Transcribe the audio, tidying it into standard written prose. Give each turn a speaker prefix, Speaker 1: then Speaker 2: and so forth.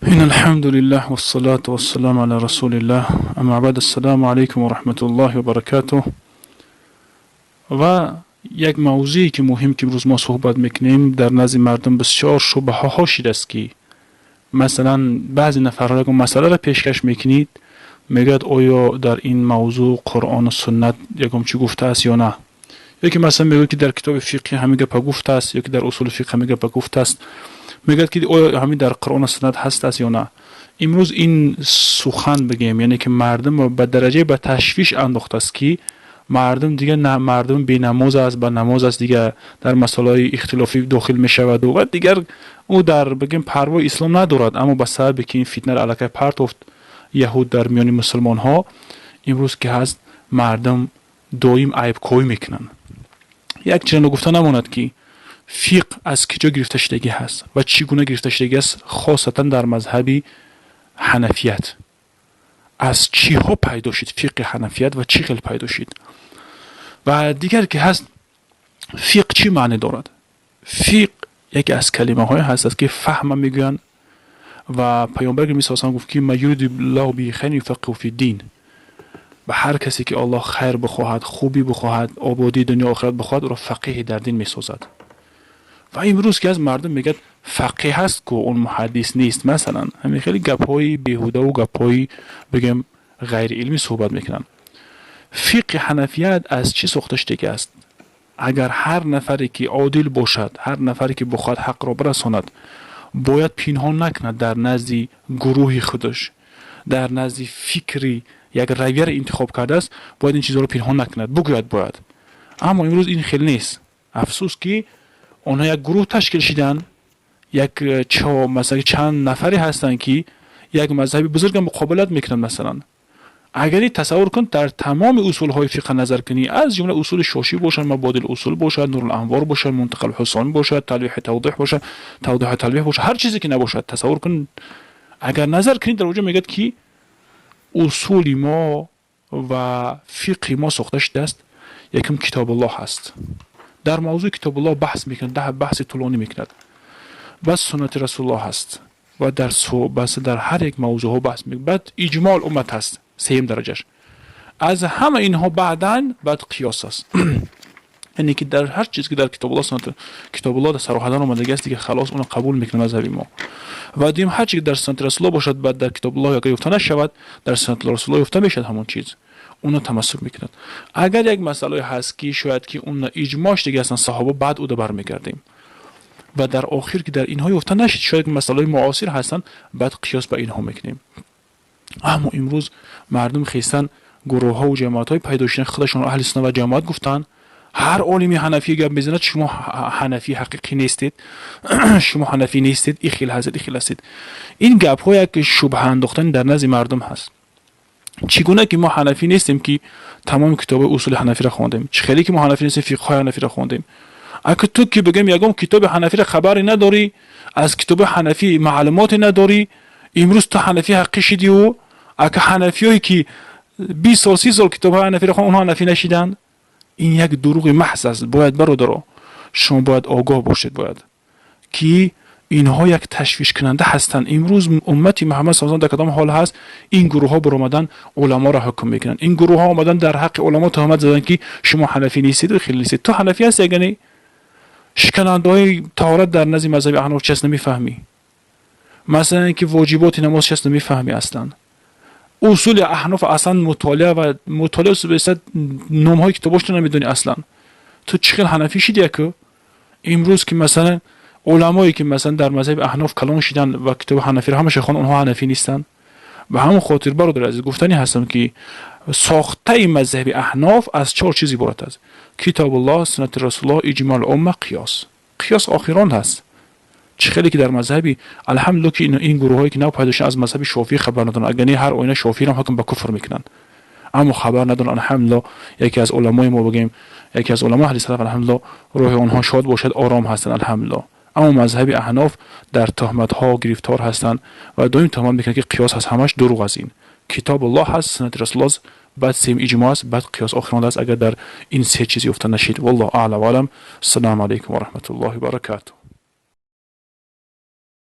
Speaker 1: إن الحمد لله والصلاة والسلام على رسول الله، أما بعد، السلام عليكم ورحمة الله وبركاته. و یک موضوعی که مهم که امروز ما صحبت میکنیم، در نزد مردم بسیار شبهه ها شده است که مثلا بعضی نفرها یک مسئله را پیشکش میکنید، میگوید آیا در این موضوع قرآن و سنت یکم چی گفته است یا نه؟ یکی مثلا میگه که در کتاب فقهی همین گپ گفته است، یکی در اصول فقه همین گپ گفته است، میگه که آیا همین در قرآن و سنت هست است یا نه؟ امروز این سخن بگیم، یعنی که مردم به درجه به تشویش انداخته است که مردم دیگه نه، مردم بی نماز است، به نماز است، دیگه در مسائل اختلافی داخل می شود و دیگر او در بگیم پروای اسلام ندارد. اما به سبب که این فتنه را الکی پرتافت یهود در میان مسلمان ها، امروز که هست مردم доим айбкорӣ мекунанд. Як чиз гуфта намонад ки фиқҳ аз киҷо гирифта шудагӣ ҳаст ва чӣ гуна гирифта шудагӣ аст, хосатан дар мазҳаби ҳанафият аз чиҳо пайдо шуд фиқҳи ҳанафият ва чӣ хел пайдо шуд. Ва дигар ки ҳаст, фиқҳ чӣ маъне дорад? Фиқҳ яке аз калимаҳое ҳаст ки фаҳма мегӯянд ва паёмбар мисосан гуфт ки من يرد الله به خيرا يفقهه في الدين. Ба ҳар касе ки Аллоҳ хайр бихоҳад, хубӣ бихоҳад, ободии дунё охират бихоҳад, ӯро фақиҳи дар дин месозад. Ва имрӯз ки аз мардум мегӯяд, фақиҳ ҳаст ку, он муҳаддис нест, масалан, ҳамин хеле гапҳои беҳудаву гапҳои бигем ғайриилмӣ суҳбат мекунанд. Фиқҳи ҳанафият аз чӣ сохта шудагӣ аст? Агар ҳар нафаре ки одил бошад, ҳар нафаре ки бихоҳад ҳақро бирасонад, бояд пинҳон накунад, дар назди гурӯҳи худаш, дар назди фикри як равияро интихоб кардааст, бояд ин чизҳоро пинҳон накунад, бугӯяд бояд. Аммо имрӯз ин хел нест. Афсӯс ки онҳо як гурӯҳ ташкил шиданд, як масалан чанд нафаре ҳастанд ки як мазҳаби бузурга муқобилат мекунанд. Масалан, агар тасаввур кун, дар тамоми усулҳои фиқҳ назар кунӣ, аз ҷумла усули шошӣ бошад, мабодил усул бошад, нуруланвор бошад, мунтақал ҳусомӣ бошад, талвиҳи тавдеҳ бошад, тавдеҳи талвиҳ бошад, ҳар чизе ки набошад, тасаввур кун, агар назар кунӣ, дар оҷо мегӯяд ки усули мо ва фиқҳи мо сохта шудааст. Якум китобуллоҳ ҳаст, дар мавзӯи китобуллоҳ баҳс мекунад, баҳси тӯлонӣ мекунад. Баъд суннати расулуллоҳ ҳаст ва дар дар ҳар як мавзӯъҳо баҳс мекунад. Баъд иҷмоъ уммат ҳаст, сеюм дараҷаш. Аз ҳама инҳо баъдан баъд қиёс аст, яъне ки дар ҳар чиз ки дар китобуллоҳ, китобуллоҳ дар сароҳатан омадаги аст, дига халос, онро қабул мекунад мазҳаби мо. Ва дуюм, ҳар чи ки дар суннати расулуллоҳ бошад, баъд дар китобуллоҳ агар ёфта нашавад, дар суннати расулуллоҳ ёфта мешавад, ҳамон чиз уно тамассук мекунад. Агар як масъалае ҳаст ки шояд ки он иҷмоъш дига ҳастанд саҳоба, баъд уда бармегардем. Ва дар охир ки дар инҳо ёфта нашид, шояд масъалаҳои муосир ҳастанд, баъд қиёс ба инҳо мекунем. Аммо имрӯз мардум хестан, гурӯҳҳову ҷамоатҳои пайдо шудан, худашонро аҳли сунна ва ҷамоат гуфтанд. Ҳар олими ҳанафӣ гап мезанад, шумо ҳанафӣ ҳақиқӣ нестед, шумо ҳанафӣ нестед, ихел ҳастед, ихел ҳастед. Ин гапҳо як шубҳа андохтан дар назди мардум ҳаст. Чӣ гуна ки мо ҳанафӣ нестем ки тамоми китобҳои усули ҳанафиро хондем? Чӣ хеле ки мо ҳанафӣ нестем, фиқҳҳои ҳанафиро хондем? Ака ту ки бигем, ягон китоби ҳанафиро хабаре надорӣ, аз китоби ҳанафӣ маълумоте надорӣ, имрӯз ту ҳанафӣ ҳақиқӣ шидиу ака ҳанафиёе ки 20 сол, 30 сол китобҳои ҳанафиро хон, онҳо ҳанафӣ нашиданд. Ин як дурӯғи маҳз аст. Бояд, бародаро, шумо бояд огоҳ бошед, бояд ки инҳо як ташвишкунанда ҳастанд. Имрӯз уммати Муҳаммад с дар кадом ҳол ҳаст? Ин гурӯҳҳо баромадан уламоро ҳукм мекунанд. Ин гурӯҳҳо омадан дар ҳаққи уламо туҳмат заданд ки шумо ҳанафӣ нестед, хеле нестед. Ту ҳанафӣ ҳасти, ягане шиканандаҳои таҳорат дар назди мазҳаби аҳноф чист, намефаҳмӣ. Масалан, ки воҷиботи намоз чист, намефаҳмӣ. Аслан усули аҳноф аслан мутолиа ва мутолиа номҳои китобошро намедонӣ. Аслан ту чӣ хел ҳанафӣ шиди? Яку имрӯз ки масалан уламое ки масалан дар мазҳаби аҳноф калон шиданд ва китоби ҳанафиро ҳамаша хон, онҳо ҳанафӣ нестанд. Ба ҳамон хотир, бародари азиз, гуфтанӣ ҳастам ки сохтаи мазҳаби аҳноф аз чор чиз иборат аст: китобуллоҳ, суннати расулуллоҳ, иҷмоъ умма, қиёс. Қиёс охирон ҳаст. Чӣ хеле ки дар мазҳаби, алҳамдулилло, ки ин гурӯҳҳое ки нав пайдо шуданд, аз мазҳаби шофиӣ хабар надоранд. Агар не, ҳар оина шофииро ҳукм ба куфр мекунанд, аммо хабар надоранд. Алҳамдулилло, яке аз уламои мо бигем, яке аз уламои аҳли салаф, алҳамдулилло, рӯҳи онҳо шод бошад, ором ҳастанд, алҳамдулилло. Аммо мазҳаби аҳноф дар туҳматҳо гирифтор ҳастанд ва доим туҳмат мекунанд ки қиёс ҳаст. Ҳамаш дурӯғ аст. Ин китобуллоҳ ҳаст, суннати расулуллоҳ, баъд сеюм иҷмоъ аст, баъд қиёс охирон аст, агар дар ин се чиз ёфта нашид. Валлоҳу аълам ва аълам. Ассалому алайкум ва раҳматуллоҳи ва баракатуҳ.